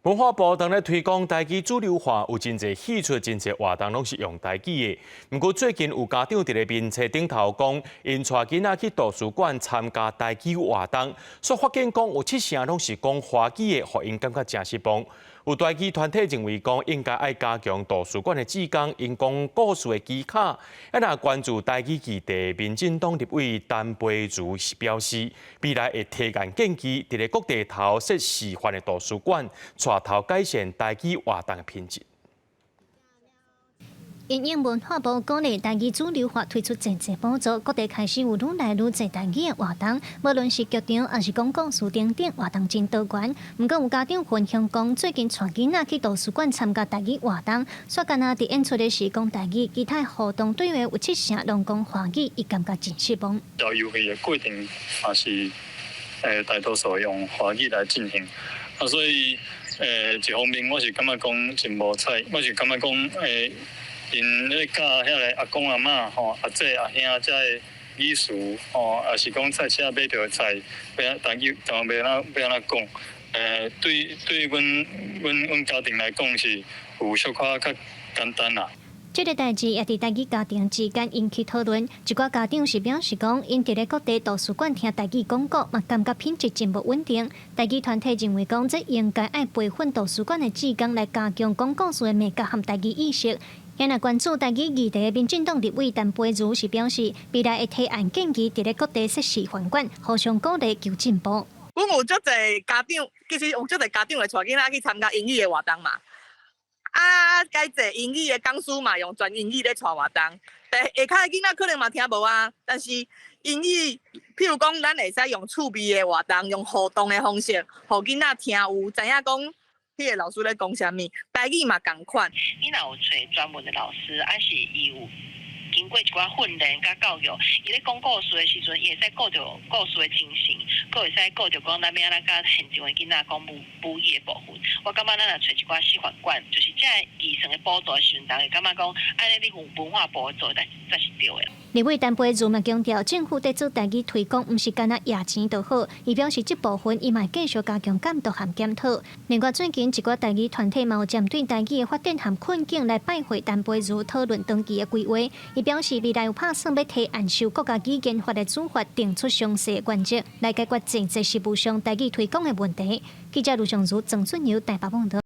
文化部當咧推廣台語主流化，有真濟戲出、真濟活動攏是用台語的。毋過最近有家長佇咧面冊頂頭講，𪜶帶囡仔去圖書館參加台語活動，煞發現講有七成攏是講華語的，予𪜶感覺誠失望。有台語團體認為講，應該愛加強圖書館的志工，𪜶講故事的技巧。啊，若關注台語議題，民進黨立委陳培儒表示，未來會提案建議，佇咧各地頭設示範的圖書館，帶頭改善台語活動的品質。因應文化部鼓勵台語主流化推出濟濟補助，各地開始有愈來愈濟台語的活動，無論是劇場抑是講故事等等活動真多元。毋過有家長分享講，最近帶囡仔去圖書館參加台語活動，煞干焦佇演出的時講台語，其他互動對話有七成攏講華語，伊感覺真失望。交遊戲的過程嘛是大多數用華語來進行，啊，所以一方面我是感覺講真無彩，我是感覺講𪜶咧教遐个阿公阿嬤吼、阿姐阿兄遮个語詞吼，抑是講菜市仔買著菜，欲按台語台灣欲按欲按怎講？對對阮阮阮家庭來講是有小可較簡單啦。這个代誌也佇台語家庭之間引起討論，一寡家長是表示講，𪜶佇咧各地圖書館聽台語講古，嘛感覺品質真無穩定。台語團體認為講，這應該愛培訓圖書館的志工來加強講故事的美感和台語意識。若關注台語議題的民進黨立委陳培儒是表示，未來會提案建議，佇咧各地設示範館，互相鼓勵求進步。阮有足濟家長，其實有足濟家長會帶囡仔去參加英語的活動嘛。啊，該濟英語的講師嘛，用全英語咧帶活動，但下跤的囡仔可能嘛聽無啊。但是英語，譬如講，咱會使用趣味的活動，用互動的方式，予囡仔聽有，知影講彼个老師咧講啥物。台語嘛仝款。你若有揣專門的老師，抑是伊有經過一寡訓練佮教育，伊咧講故事的時陣，伊會使顧著故事的精神，閣會使顧著講咱欲按怎佮現場的囡仔講母母語的部分。我感覺咱若揣一寡示範館，就是這預算的補助的時陣，逐家會感覺講，按呢你文化部做的才是對的。立委陳培儒嘛強調，政府佇做台語推廣，毋是干焦掖錢就好。伊表示，這部分伊嘛會繼續加強監督和檢討。另外，最近一寡台語團體嘛有針對台語的發展和困境來拜會陳培儒討論長期的規劃。伊表示，未來有拍算欲提案修國家語言法的主法，定出詳細原則來解決政策實務上台語推廣的問題。記者盧尚如、曾俊尧台北報導。